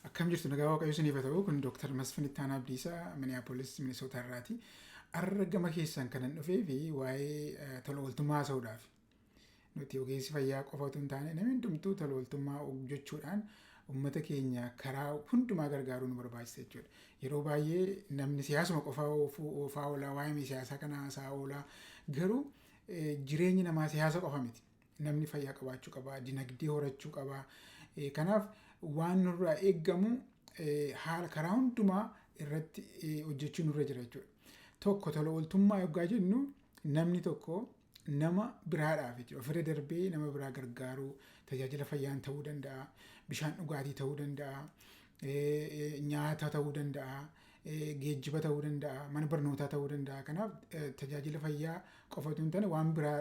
Akkam jirtu? Nagaa Waaqayyo isiniif haa ta'u. Kun Dooktar Masfin Ittaanaa Abdiisaa, Minneapolis, Minnesota irraati. Har'a gama keessan kanan dhufee fi waa'ee tola ooltummaa haasa'uudhaaf. Nuti ogeessi fayyaa qofa otoo hin taane, namni hundumtuu tola ooltummaa hojjechuudhaan uummata keenya karaa hundumaa gargaaruu nu barbaachisa jechuudha. Yeroo baay'ee namni siyaasuma qofa oofaa oolaa, waa'ee siyaasaa kana haasa'aa oolaa, garuu jireenyi namaa siyaasa qofa miti. Namni fayyaa qabaachuu qaba, dinagdee horachuu qaba. Kanaaf waan nurraa eeggamu haala karaa hundumaa irratti hojjechuu nurra jira jechuudha. Tokko, tola ooltummaa yoggaa jennu, namni tokko nama biraadhaaf jechuudha. Ofirra darbee nama biraa gargaaruu, tajaajila fayyaan ta'uu danda'a, bishaan dhugaatii ta'uu danda'a, nyaata ta'uu danda'a, geejjiba ta'uu danda'a, mana barnootaa ta'uu danda'a. Kanaaf tajaajila fayyaa qofa otoo hin taane waan biraa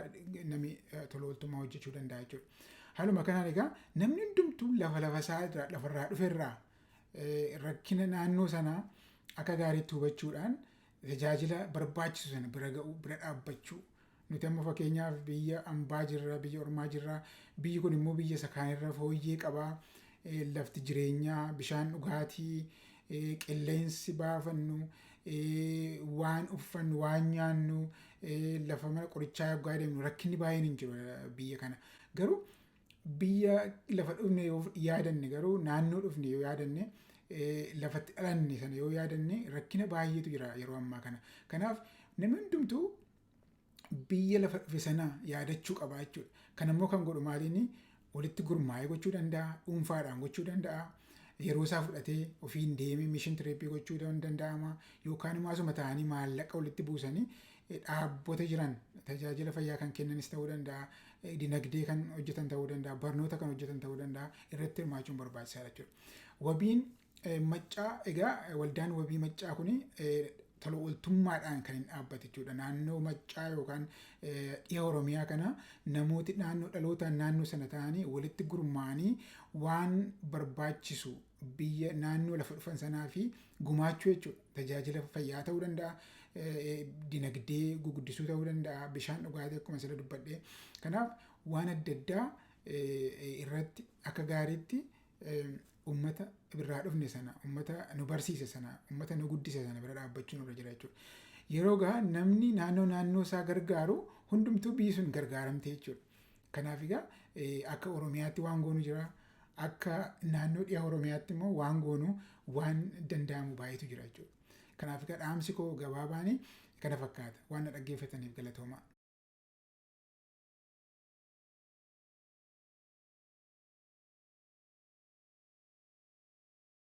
namni tola ooltummaa hojjechuu danda'a jechuudha. Haaluma kanaan egaa namni hundumtuu lafa isaa irraa, lafarraa dhuferraa rakkina naannoo sanaa akka gaariitti hubachuudhaan tajaajila barbaachisu sana bira ga'uu, bira dhaabbachuu. Nuti amma fakkeenyaaf biyya ambaa jirra, biyya ormaa jirra. Biyyi kun immoo biyya isa kaanirra fooyyee qaba. Lafti jireenyaa, bishaan dhugaatii, qilleensi baafannu, waan uffannu, waan nyaannu, lafa mana qorichaa yoggaa deemnu rakkinni baay'een hin jiru biyya kana. Garuu biyya lafa dhufne yoo yaadanne, garuu naannoo dhufne yoo yaadanne, lafatti dhalanne sana yoo yaadanne, rakkina baay'eetu jira yeroo ammaa kana. Kanaaf namni hundumtuu biyya lafa dhufe sana yaadachuu qaba jechuudha. Kan immoo kan godhu maaliini? Walitti gurmaa'ee gochuu danda'a, dhuunfaadhaan gochuu danda'a, yeroo isaa fudhatee ofiin deemee mission trip gochuu danda'ama, yookaan immoo asuma ta'anii maallaqa walitti buusanii dhaabbota jiran, tajaajila fayyaa kan kennanis ta'uu danda'a, dinagdee kan hojjetan ta'uu danda'a, barnoota kan hojjetan ta'uu danda'a, irratti hirmaachuun barbaachisaadha jechuudha. Wabiin Maccaa egaa, waldaan Wabii Maccaa kuni tola ooltummaadhaan kan hin dhaabbate jechuudha. Naannoo Maccaa yookaan dhiha Oromiyaa kana namooti naannoo dhalootaan naannoo sana ta'anii walitti gurmaa'anii waan barbaachisu biyya naannoo lafa dhufan sanaa fi gumaachuu jechuudha. Tajaajila fayyaa ta'uu danda'a, dinagdee guguddisuu ta'uu danda'a, bishaan dhugaatii akkuma sila dubbadhe. Kanaaf waan adda addaa irratti akka gaariitti uummata irraa dhufne sana, uummata nu barsiise sana, uummata nu guddise sana bira dhaabbachuun irra jira jechuudha. Yeroo gaa namni naannoo naannoo isaa gargaaru hundumtuu biyyi sun gargaaramte jechuudha. Kanaaf egaa akka Oromiyaatti waan goonu jira. Akka naannoo dhiha Oromiyaatti immoo waan goonu, waan danda'amu baay'eetu jira jechuudha. Kanaaf egaa dhaamsi koo gabaabaanii kana fakkaata. Waan na dhaggeeffataniif galatoomaa.